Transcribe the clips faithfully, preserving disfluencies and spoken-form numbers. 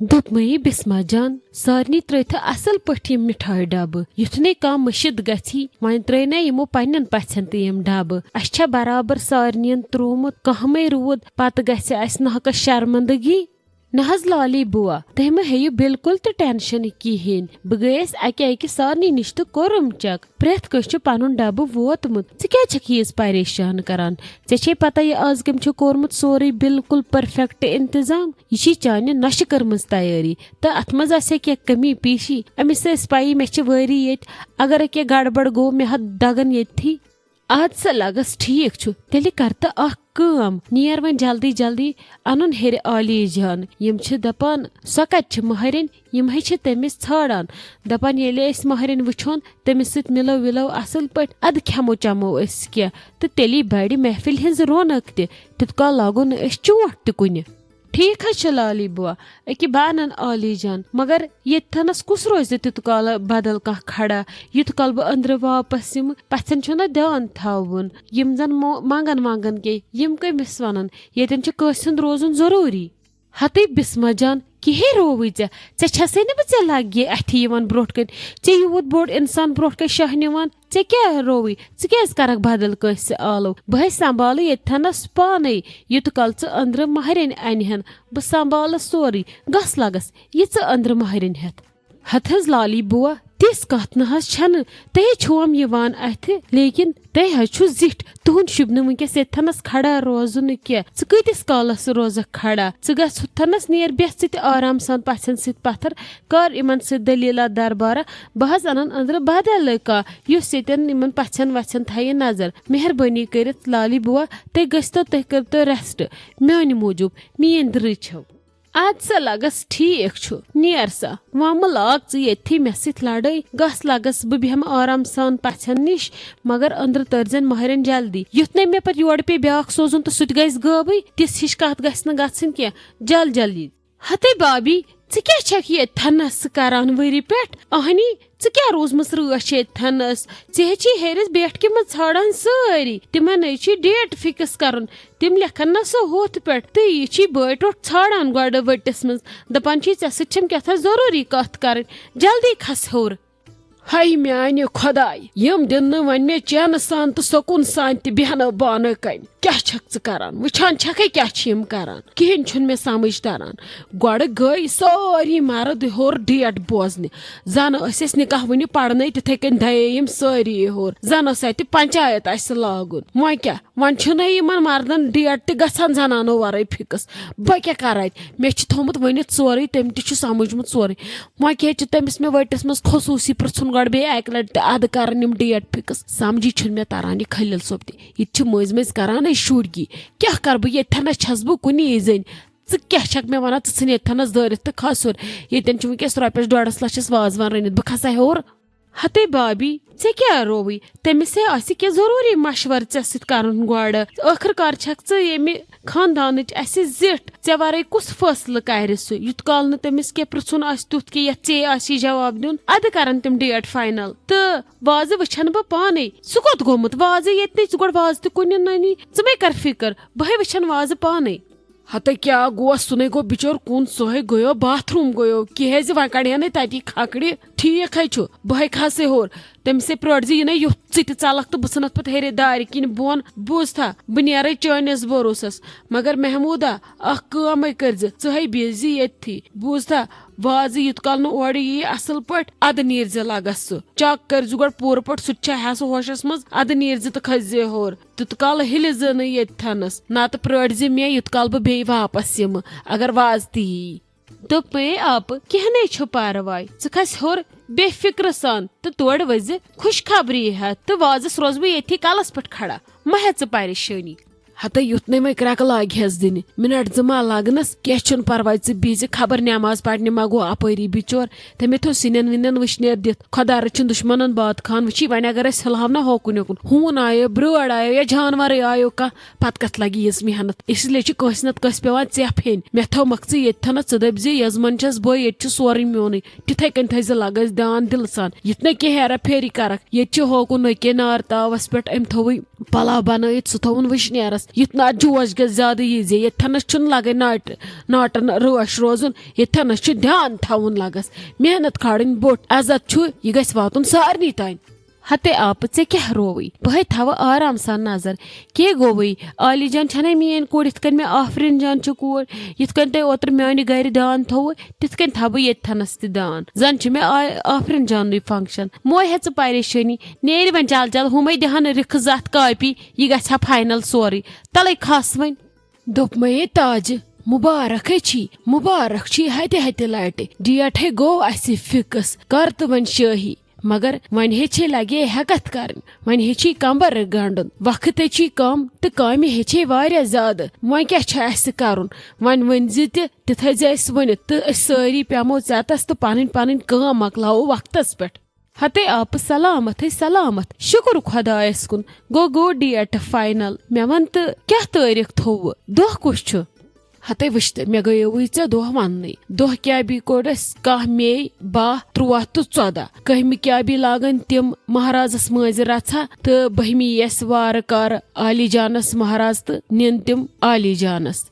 دوٚپمَے بسمہ جان، سارنٕے ترٛٲیتھٕ اصل پٲٹھۍ یِم مِٹھایہِ ڈبہٕ، یُتھ نے کانٛہہ مٔشِتھ گژھی۔ وۄنۍ ترٛٲے نے یِمو پننٮ۪ن پژھٮ۪ن تہِ یِم ڈبہٕ۔ اسہِ چھا برابر سارنٕین ترٛوومُت؟ کانٛہہ مَے روٗد، پتہٕ گژھِ اسہِ ناحقس شرمندگی۔ نہ حظ لالی بوا، تُہۍ مہٕ ہیٚیِو بالکل تہِ ٹینشن کِہیٖنۍ۔ بہٕ گٔیَس اکہِ اکہِ سارنٕے نِش تہٕ کوٚرُم چیک۔ پرٛٮ۪تھ کٲنٛسہِ چھُ پنُن ڈبہٕ ووتمُت۔ ژٕ کیٛازِ چھکھ ییٖژ پریشان کران؟ ژےٚ چھے پتہ یہِ از کٔمۍ چھُ کوٚرمُت سورُے بالکل پرفیکٹ انتظام؟ یہِ چھِ چانہِ نۄشہِ کٔرمٕژ تیٲری، تہٕ اتھ منٛز آسہِ کینٛہہ کمی پیشی۔ أمِس ٲس پیی مےٚ چھِ وٲری ییٚتہِ، اگر کینٛہہ گڑبڑ گوٚو، مےٚ ہا دگن ییٚتھی۔ اد سا لگس، ٹھیک چھُ، تیٚلہِ کر تہٕ اکھ کٲم، نیر وۄنۍ جلدی جلدی انُن ہیٚرِ عالی جان۔ یِم چھِ دپان، سۄ کتہِ چھِ مہرِنۍ؟ یِم ہے چھِ تٔمِس ژھانڈان، دپان ییٚلہِ أسۍ مہرِنۍ وٕچھون، تٔمِس سۭتۍ مِلو وِلو اصل پٲٹھۍ، ادٕ کھٮ۪مو چٮ۪مو أسۍ کینٛہہ، تہٕ تیٚلی بڑِ محفِلہِ ہٕنٛز رونق تہِ، تیوٗت کال لاگو نہٕ أسۍ چونٹھ تہِ کُنہِ۔ ٹھیک حظ چھُ لالی بوا، أکہِ بہٕ انن عالی جان، مگر ییٚتہِ تھنس کُس روزِ تیوٗت کال بدل کانٛہہ کھڑا، یوٗت کال بہٕ أنٛدرٕ واپس یِمہٕ؟ پژھٮ۪ن چھُنہ دیان تھاوُن، یِم زن مو-، منگن وانگن کے، یِم کٔمِس ونن؟ ییٚتٮ۪ن چھُ کٲنٛسہِ ہُنٛد روزُن ضروٗری۔ ہتے بسمہ جان، کِہے رووٕے ژےٚ؟ ژےٚ چھسے نہٕ بہٕ ژےٚ لگہِ اَتھِ یِوان برونٛٹھ کَنہِ۔ ژےٚ یوٗت بوٚڑ اِنسان برونٛٹھ کَنہِ شاہ نِوان، ژےٚ کیٛاہ رووٕے؟ ژٕ کیٛازِ کرکھ بدل کٲنٛسہِ آلو؟ بہٕ ہے سنبھالہٕ ییٚتہِ تھنس پانے، یوٗت کال ژٕ أنٛدرٕ مہرِنۍ انہِ ہن۔ بہٕ سنبھالہٕ سورُے۔ گژھ لگس، یہِ ژٕ أنٛدرٕ مہرِنۍ ہٮ۪تھ۔ ہتہٕ حظ لالی بوا، تِژھ کتھ نہ حظ چھنہٕ۔ تۄہہِ چھُوم یِوان اتھِ، لیکن تۄہہِ حظ چھُو زِٹھ۔ تُہُنٛد شوٗبہِ نہٕ وٕنکیٚس ییٚتہِ تھنس کھڑا روزُن کینٛہہ۔ ژٕ کۭتِس کالس روزکھ کھڑا؟ ژٕ گژھ ہُتھ تھنس نیر، بیٚہہ ژٕ تہِ آرام سان پژھٮ۪ن سۭتۍ پتھر، کر یِمن سۭتۍ دٔلیٖلہ دربارہ۔ بہٕ حظ انن أنٛدرٕ بدل کانٛہہ، یُس ییٚتٮ۪ن یِمن پژھٮ۪ن وژھٮ۪ن تھایہِ نظر۔ مہربٲنی کٔرِتھ لالی بوا، تُہۍ گٔژھتو، تُہۍ کٔرتو ریسٹ میانہِ موٗجوٗب، میٲنۍ درٕے چھو۔ اد سا لگس، ٹھیک چھُ، نیر سا۔ وۄنۍ مہٕ لاگ ژٕ ییٚتھی مےٚ سۭتۍ لڑٲے۔ گژھ لگس، بہٕ بیٚہمہٕ آرام سان پژھٮ۪ن نِش، مگر أنٛدرٕ تٔرزٮ۪ن مہرٮ۪ن جلدی۔ یُتھ نے مےٚ پتہٕ یورٕ پیٚیہِ بیٛاکھ سوزُن تہٕ سُہ تہِ گژھِ غٲبٕے، تِژھ ہِش کتھ گژھِ نہٕ گژھٕنۍ کینٛہہ۔ جل جلدی۔ ہتے بابی، ژٕ کیٛاہ چھکھ ییٚتہِ تھنس کران ؤری پٮ۪ٹھ؟ اہنی، ژٕ کیٛاہ روٗزمٕژ رٲچھ ییٚتہِ تھنس؟ ژےٚ ہے چھی ہیٚرِس بیٹھکہِ منٛز ژھانڈان سٲری۔ تِمن ہے چھی ڈیٹ فکس کرُن۔ تِم لیکھن نہ سۄ ہُتھ پٮ۪ٹھ۔ تہٕ یہِ چھی بٲے ٹوٹھ ژھانڈان گۄڈٕ ؤٹِس منٛز۔ دپان چھی، ژےٚ سۭتۍ چھم کیٛاہ تھام ضروٗری کتھ کرٕنۍ۔ جلدی کھس ہیوٚر۔ ہاے میانہِ خۄداے، یِم دِن نہٕ وۄنۍ مےٚ چینہٕ سان تہٕ سکوٗن سان تہِ بیٚہنہٕ بانہٕ کنۍ۔ کیٛاہ چھکھ ژٕ کران؟ وٕچھان چھکھے کیٛاہ چھِ یِم کران؟ کِہیٖنۍ چھُنہٕ مےٚ سمجھ تران۔ گۄڈٕ گٔے سٲری مرد ہیوٚر ڈیٹ بوزنہِ۔ زن ٲسۍ أسۍ نکاح وٕنہِ پرنے، تِتھے کٔنۍ دَیے یِم سٲری ہیوٚر۔ زن ٲس اتہِ پنچایت اسہِ لاگُن۔ وۄنۍ کیٛاہ؟ وۄنۍ چھُنہٕ یِمن مردن ڈیٹ تہِ گژھان زنانو ورٲے فکس۔ بہٕ کیٛاہ کرٕ اتہِ؟ مےٚ چھُ تھوٚومُت ؤنِتھ سورُے، تٔمۍ تہِ چھُ سمجھمُت سورُے۔ وۄنۍ کیٛاہ چھُ تٔمِس مےٚ ؤٹِس منٛز خصوٗصی پرٛژھُن گۄڈٕ بیٚیہِ اکہِ لٹہِ تہٕ ادٕ کرن یِم ڈیٹ فکس؟ سمجھی چھُنہٕ مےٚ تران یہِ خلیل صٲب تہِ۔ یہِ تہِ چھِ مٔنٛزۍ مٔنٛزۍ کران أسۍ شُرۍ گی۔ کیٛاہ کرٕ بہٕ؟ ییٚتہِ تھنس چھس بہٕ کُنی زٔنۍ۔ ژٕ کیٛاہ چھکھ مےٚ ونان؟ ژٕ ژھٕن ییٚتہِ تھنس دٲرِتھ تہٕ کھس ہیوٚر۔ ییٚتٮ۪ن چھُ وٕنکیٚس رۄپیس ڈۄڈس لچھس وازوان رٔنِتھ، بہٕ کھسا ہیوٚر؟ ہتے بابی، ژےٚ کیٛاہ رووٕے؟ تٔمِس ہے آسہِ کینٛہہ ضروٗری مشورٕ ژےٚ سۭتۍ کرُن گۄڈٕ۔ ٲخٕر کار چھکھ ژٕ ییٚمہِ خاندانٕچ اسہِ زِٹھ۔ ژےٚ ورٲے کُس فٲصلہٕ کرِ سُہ؟ یُتھ کال نہٕ تٔمِس کینٛہہ پرژھُن آسہِ تیُتھ کہِ یتھ ژےٚ آسی جواب دیُن۔ ادٕ کرن تِم ڈیٹ فاینل۔ تہٕ وازٕ وٕچھن بہٕ پانے۔ سُہ کوٚت گوٚمُت؟ وازٕ ییٚتہِ نٕے، ژٕ گۄڈٕ وازٕ تہِ کُنہِ ننی۔ ژٕ مے کر فکر، بہٕ ہے وٕچھن وازٕ پانے۔ ہتہٕ کیٛاہ گوس؟ سُہ نے گوٚو بِچور کُن، سُہ ہے گٔیو باتھ روٗم گٔیو، کیٛازِ وۄنۍ کڑِہے نے تتی کھکھرِ۔ ٹھیٖک ہے چھُ، بہٕ ہے کھسے ہیوٚر۔ تٔمِس ہے پرٛٲرۍ زِ، یہِ نے یُتھ ژٕ تہِ ژلکھ تہٕ بہٕ ژھٕنتھ پتہٕ ہیٚرِ دارِ کِنۍ بۄن۔ بوٗزتھا، بہٕ نیرے چٲنِس بروسس۔ مگر محموٗدا، اکھ کٲمے کٔرۍ زِ، ژٕ ہے بیٚہہ زِ ییٚتھی۔ بوٗزتھا، وازٕ یُتھ کال نہٕ اورٕ یی اصل پٲٹھۍ، ادٕ نیٖرزِ لگس سُہ۔ چیک کٔرۍ زِ گۄڈٕ پوٗرٕ پٲٹھۍ، سُہ تہِ چھا ہٮ۪س ہوشس منٛز، ادٕ نیٖرزِ تہٕ کھسہِ زِ ہیوٚر۔ تیوٗت کال ہِلہِ زٲنٕے ییٚتہِ تھنس، نتہٕ پرٛٲرۍ زِ مےٚ یُتھ کال بہٕ بیٚیہِ واپس یِمہٕ، اگر وازٕ تہِ یی۔ دوٚپمَے آپہٕ، کینٛہہ نے چھُ پرواے، ژٕ کھس ہیوٚر بے فکرٕ سان تہٕ تورٕ ؤسۍ زِ خوشخبری ہٮ۪تھ تہٕ وازس روزٕ بہٕ ییٚتھی کلس پٮ۪ٹھ کھڑا، مہ ہےٚ ژٕ پریشٲنی۔ ہتے یُتھ نے وۄنۍ کرٛٮ۪کہٕ لاگہِ ہٮ۪س دِنہِ، منٹ زٕ ما لگنس، کینٛہہ چھُنہٕ پرواے، ژٕ بِہزِ خبر نٮ۪ماز پرنہِ ما گوٚو اپٲری بِچور، تٔمۍ تھوٚو سِنٮ۪ن وِنٮ۪ن وٕشنیر دِتھ۔ خۄدا رٔچھِن دُشمنن باتھ خان، وٕچھی وۄنۍ اگر أسۍ ہِلہاو نہ ہو کُنہِ کُن، ہوٗن آیو، برٲر آیو یا جانورے آیو کانٛہہ، پتہٕ کتھ لگہِ یِژھ محنت؟ اس لیے چھِ کٲنٛسہِ نتہٕ کٲنٛسہِ پٮ۪وان ژٮ۪پھ ہیٚنۍ۔ مےٚ تھٲومَکھ ژٕ ییٚتہِ تھنس، ژٕ دٔپۍ زِ یزمن چھَس بہٕ، ییٚتہِ چھُ سورُے میونُے۔ تِتھے کٔنۍ تھٲیزِ لگس دیان دِلہٕ سان۔ یُتھ نہٕ کینٛہہ ہیرا پھیری کرکھ۔ ییٚتہِ چھِ ہوکُن نٔکے نار تاوس پٮ۪ٹھ أمۍ تھووٕے پلاو بنٲیِتھ، سُہ تھووُن وٕشنیرس۔ یُتھ نہٕ اَتھ جوش گژھِ زیادٕ یہِ زِ ییٚتھٮ۪نَس چھُنہٕ لَگٕنۍ ناٹہِ ناٹَن رٲچھ روزُن، ییٚتھٮ۪نَس چھُ دھیان تھاوُن لَگَس، محنت کھالٕنۍ بوٚڑ، عزت چھُ، یہِ گژھِ واتُن سارنٕے تام۔ ہتے آپہٕ، ژےٚ کیٛاہ رووٕے؟ بہٕ ہے تھاوٕ آرام سان نظر۔ کیٛاہ گوٚوٕے؟ عالی جان چھَنَے میٛٲنۍ کوٗر، یِتھ کٔنۍ مےٚ آفریٖن جان چھِ کوٗر، یِتھ کٔنۍ تۄہہِ اوترٕ میٛانہِ گَرِ دان تھوٚوٕ، تِتھ کٔنۍ تھاوٕ بہٕ ییٚتھٮ۪نَس تہِ دان۔ زَن چھُ مےٚ آ-، آفریٖن جانٕے فنٛکشن۔ مہٕ ہے ژٕ پریشٲنی، نیرِ وۄنۍ جل جل، ہُمَے دِہَن رِکھٕ زَتھ کاپی، یہِ گژھِ ہا فاینل سورُے۔ تَلَے کھَس وۄنۍ۔ دوٚپمَے تاجہِ، مُبارکھٕے چھی، مُبارک چھی ہَتہِ ہَتہِ لَٹہِ۔ ڈیٹ ہے گوٚو اَسہِ فِکٕس، کر تہٕ وۄنۍ شٲہی۔ مگر وۄنۍ ہیٚچھے لگے ہٮ۪کتھ کرٕنۍ، وۄنۍ ہیٚچھے کمبر گنڈُن۔ وقت ہے چھی کم تہٕ کامہِ ہیٚچھے واریاہ زیادٕ۔ وۄنۍ کیٛاہ چھُ اَسہِ کرُن؟ وۄنۍ ؤنۍ زِ تہِ، تہِ تھٲیزِ اَسہِ ؤنِتھ تہٕ أسۍ سٲری پیمو ژٮ۪تس تہٕ پنٕنۍ پنٕنۍ کٲم مۄکلاوو وقتس پٮ۪ٹھ۔ ہتے آپہٕ، سلامت ہے سلامت، شُکر خۄدایس کُن۔ گوٚو گوٚو ڈیٹ فاینل۔ مےٚ وَن تہٕ کیٛاہ تٲریٖخ تھوٚوٕ؟ دۄہ کُس چھُ؟ ہتے وٕچھ تہٕ، مےٚ گٔیوٕے ژےٚ دۄہ وَننٕے۔ دۄہ کیٛاہ بی کوٚڑ اَسہِ؟ کاہ مے، باہ، تُرٛواہ تہٕ ژۄداہ۔ کٔہمہِ کیٛاہ بی لاگَن تِم مہرازس مٲنٛزِ رژھا تہٕ بٔہمہِ یی اَسہِ وارٕ کارٕ عالی جانس مہراز تہٕ نِن تِم عالی جانس۔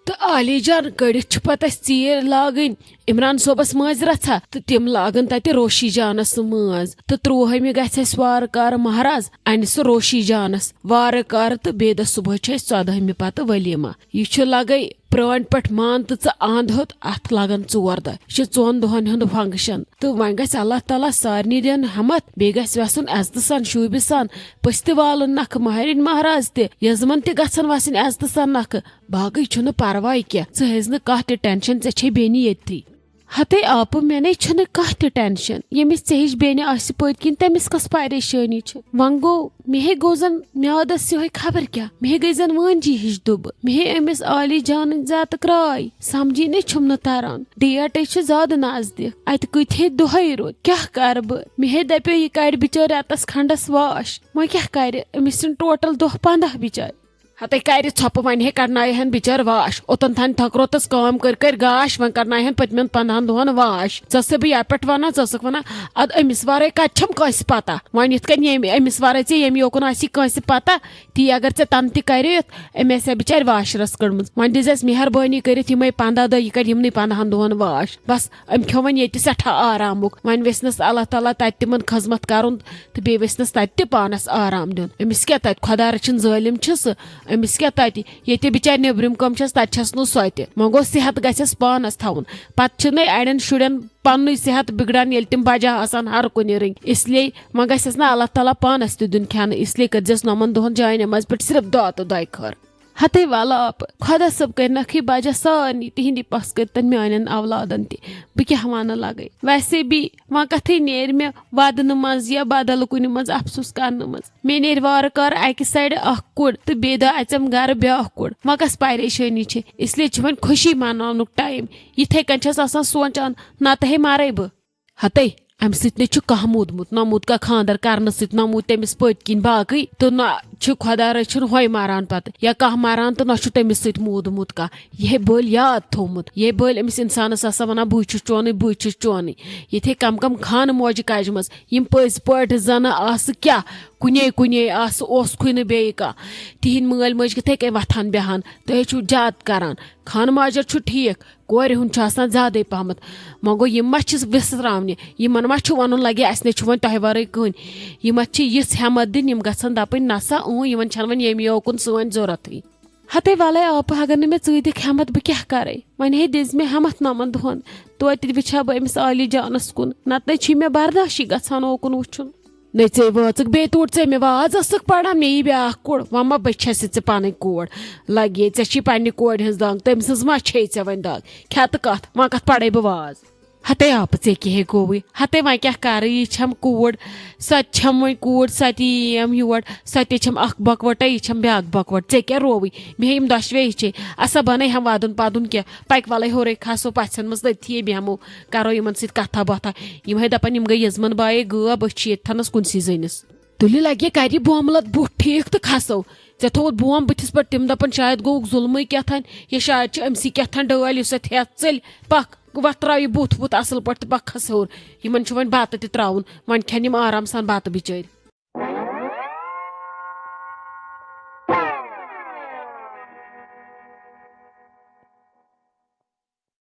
تہٕ عالی جان کٔڑِتھ چھِ پتہٕ اَسہِ ژیٖرۍ لاگٕنۍ عمران صٲبس مٲنٛزِ رژھا تہٕ تِم لاگن تتہِ روشی جانس سُہ مٲنٛز۔ تہٕ تُرٛوہٲمہِ گژھِ اَسہِ وارٕ کارٕ مہراز انہِ سُہ روشی جانس وارٕ کارٕ تہٕ بیٚیہِ دۄہ صبحٲے چھُ اَسہِ ژۄدہٲمہِ پتہٕ ؤلیٖما۔ یہِ چھُ لگے پرٛٲنۍ پٲٹھۍ مان تہٕ ژٕ اَنٛد ہیوٚت، اَتھ لگن ژور دۄہ۔ یہِ چھُ ژۄن دۄہن ہُنٛد فنکشن۔ تہٕ وۄنۍ گژھِ اللہ تعالیٰ سارنٕے دِیُن ہمت، بیٚیہِ گژھِ وٮ۪سُن عزتہٕ سان، شوٗبہِ سان، پٔژھۍ تہِ والُن نکھٕ، مہرِنۍ مہراز تہِ، یزمن تہِ گژھن وسٕنۍ عزتہٕ سان نکھٕ۔ باقٕے چھُنہٕ پرواے کینٛہہ، ژٕ ہیٚزِ نہٕ کانٛہہ تہِ ٹینشن، ژےٚ چھے بیٚنہِ ییٚتی۔ ہتے آپہٕ، مےٚ نے چھُنہٕ کانٛہہ تہِ ٹینشن۔ ییٚمِس ژےٚ ہِش بیٚنہِ آسہِ پٔتۍ کِنۍ، تٔمِس کۄس پریشٲنی چھِ؟ وۄنۍ گوٚو، مےٚ ہے گوٚو زن میادس یِہوٚے خبر کیٛاہ، مےٚ ہے گٔے زن وٲنجی ہِش دُبہٕ۔ مےٚ ہے أمِس عالی جانٕنۍ زیادٕ کرٛاے، سمجھی نے چھُم نہٕ تران۔ ڈیٹ ہے چھُ زیادٕ نزدیٖک، اتہِ کۭتۍ ہے دۄہے روٗد، کیٛاہ کرٕ بہٕ؟ مےٚ ہے دپیو، یہِ کڑِ بِچٲرۍ رٮ۪تس کھنڈس واش، وۄنۍ کیٛاہ کرِ؟ أمِس چھِنہٕ ٹوٹل دۄہ پنٛداہ بِچارِ۔ ہتے کرِ ژھۄپہٕ، وۄنۍ ہے کڑنایہِ ہن بِچٲرۍ واش۔ اوٚتن تھانۍ تھکروتس کٲم کٔرۍ کٔرۍ گاش، وۄنۍ کڑنایہِ ہن پٔتمٮ۪ن پنٛدہن دۄہن واش۔ ژٕ ٲسے بہٕ یپہٕ پٮ۪ٹھ ونان، ژٕ ٲسٕکھ ونان، اد أمِس ورٲے کتہِ چھم کٲنٛسہِ پتہ؟ وۄنۍ یِتھ کٔنۍ ییٚمہِ، أمِس ورٲے ژےٚ ییٚمہِ یوکُن آسی کٲنٛسہِ پتہ، تی اگر ژےٚ تنہٕ تہِ کریوتھ، أمۍ آسہِ ہا بِچارِ واشرس کٔڑمٕژ۔ وۄنۍ دِژ اَسہِ مہربٲنی کٔرِتھ یِمے پنٛداہ دۄہ، یہِ کڑِ یِمنٕے پنٛدہن دۄہن واش۔ بس، أمۍ کھیوٚو وۄنۍ ییٚتہِ سٮ۪ٹھاہ آرامُک۔ وۄنۍ ویژھنس اللہ تعالیٰ تتہِ تِمن خدمت کرُن تہٕ بیٚیہِ ویژھنس تتہِ تہِ پانس آرام دیُن۔ أمِس کیٛاہ تتہِ، خۄدا رٔچھِن ظٲلِم چھُ سُہ، أمِس کیٛاہ تتہِ؟ ییٚتہِ بِچارِ نیٚبرِم کٲم چھس، تتہِ چھس نہٕ سۄ تہِ۔ وۄنۍ گوٚو صحت گژھٮ۪س پانس تھاوُن۔ پتہٕ چھِنَے اڑٮ۪ن شُرٮ۪ن پننُے صحت بگڑان، ییٚلہِ تِم بجا آسان ہر کُنہِ رٔنگۍ۔ اس لیے وۄنۍ گژھٮ۪س نہٕ اللہ تعالیٰ پانس تہِ دیُن کھٮ۪نہٕ، اس لیے کٔرۍزٮ۪س نۄمن دۄہن جاے نمازِ پٮ۪ٹھ صرف دعا تہٕ دعایہِ خٲر۔ ہتے ولہٕ آپہٕ، خۄدا صٲب کٔرنکھٕے بجا سارنٕے تِہِنٛدِ پژھ کٔرتن میانٮ۪ن اولادن تہِ۔ بہٕ کیٛاہ ونہٕ لگے؟ ویسے بھی وۄنۍ کتھٕے نیرِ مےٚ ودنہٕ منٛز یا بدل کُنہِ منٛز افسوس کرنہٕ منٛز۔ مےٚ نیرِ وارٕ کارٕ اکہِ سایڈٕ اکھ کوٚر تہٕ بیٚیہِ دۄہ اژٮ۪م گرٕ بیٛاکھ کوٚر۔ وۄنۍ کۄس پریشٲنی چھِ؟ اس لیے چھِ وۄنۍ خوشی مناونُک ٹایم۔ یِتھے کٔنۍ چھس آسان سونچان، نتہٕ ہے مرے بہٕ۔ ہتے، امہِ سۭتۍ نے چھُ کانٛہہ موٗدمُت، نہ موٗد کانٛہہ خانٛدر کرنہٕ سۭتۍ، نہ موٗد تٔمِس پٔتۍ کِنۍ باقٕے، تہٕ نہ چھُ خۄدا رٔچھِن ہۄے ماران پتہٕ، یا کانٛہہ ماران تہٕ نہ چھُ تٔمِس سۭتۍ موٗدمُت کانٛہہ۔ یہِ ہے بٔلۍ یاد تھوٚومُت، یہِ ہے بٔلۍ أمِس انسانس آسان ونان، بٕے چھُس چونٕے، بٕے چھُس چونٕے۔ یِتھے کم کم خانہٕ موجہِ کاجہِ منٛز یِم پٔزۍ پٲٹھۍ زنہٕ آسہٕ کیٛاہ، کُنے کُنے آسہٕ، اوسکھُے نہٕ بیٚیہِ کانٛہہ۔ تِہِنٛدۍ مٲلۍ مٲج کِتھے کٔنۍ وۄتھان بیٚہان، تُہۍ ہے چھِو زیادٕ کران۔ خانہٕ ماجر چھُ ٹھیٖک، کورِ ہُنٛد چھُ آسان زیادَے پہمتھ۔ وۄنۍ گوٚو، یِم ما چھِ وِسراونہِ؟ یِمن ما چھُ وَنُن لگہِ، اَسہِ نے چھُ وۄنۍ تۄہہِ وَرٲے کٕہٕنۍ؟ یِم اَتھ چھِ یِژھ ہٮ۪متھ دِنۍ، یِم گژھن دَپٕنۍ، نسا اۭں، یِمن چھَنہٕ وۄنۍ ییٚمہِ یوکُن سٲنۍ ضوٚرتھٕے۔ ہتے وَلَے آپہٕ، اگر نہٕ مےٚ ژٕ دِکھ ہٮ۪متھ، بہٕ کیٛاہ کَرَے؟ وۄنۍ ہے دِژ مےٚ ہٮ۪متھ نَمَن دۄہَن، توتہِ وٕچھِ ہا بہٕ أمِس عالی جانَس کُن، نَتہٕ نَے چھُے مےٚ برداشٕے گژھان اوکُن وٕچھُن۔ نٔژے وٲژٕکھ بیٚیہِ توٗرۍ، ژےٚ مےٚ واز ٲسٕکھ پران، مےٚ یی بیٛاکھ کوٗر۔ وۄنۍ ما بٔچھس ژٕ پنٕنۍ کوٗر؟ لگے ژےٚ چھی پننہِ کورِ ہٕنٛز دنٛگ، تٔمۍ سٕنٛز ما چھے ژےٚ وۄنۍ دنٛگ؟ کھٮ۪تہٕ کتھ، وۄنۍ کتھ پرے بہٕ واز؟ ہتے آپہٕ، ژےٚ کیٛاہ ہے گوٚوُے؟ ہتے وۄنۍ کیٛاہ کرٕ؟ یہِ چھم کوٗر، سۄ تہِ چھم وۄنۍ کوٗر، سۄ تہِ یِیَم یور، سۄ تہِ چھم اکھ بکوٹے، یہِ چھم بیٛاکھ بکوٹ۔ ژےٚ کیٛاہ رووُے؟ مےٚ ہے یِم دۄشوے چھے۔ اسا بنے ہم وادُن پادُن کینٛہہ۔ پکہِ ولے ہورے کھسو پژھٮ۪ن منٛز، تٔتھی ہے بیٚہمو، کرو یِمن سۭتۍ کتھا باتھا۔ یِم ہے دپان، یِم گٔے یزمن بایے غٲب، أسۍ چھِ ییٚتہِ تھنس کُنسٕے زٔنِس۔ تُلہِ لگہِ کرِ بومہٕ لد بُتھ ٹھیٖک تہٕ کھسو۔ ژےٚ تھووُتھ بوم بٕتھِس پٮ۪ٹھ، تِم دپان شاید گوٚوُکھ ظُلمٕے کیٛاہ تھانۍ، یا شاید چھِ أمسٕے کیٛاہ تھانۍ ڈٲلۍ، یُس اَتھ ہٮ۪تھ ژٔلۍ۔ پکھ، وۄتھ تراو یہِ بُتھ وُتھ اصل پٲٹھۍ تہٕ پکھ کھس ہیوٚر۔ یِمن چھُ وۄنۍ بتہٕ تہِ تراوُن، وۄنۍ کھٮ۪ن یِم آرام سان بتہٕ بِچٲرۍ۔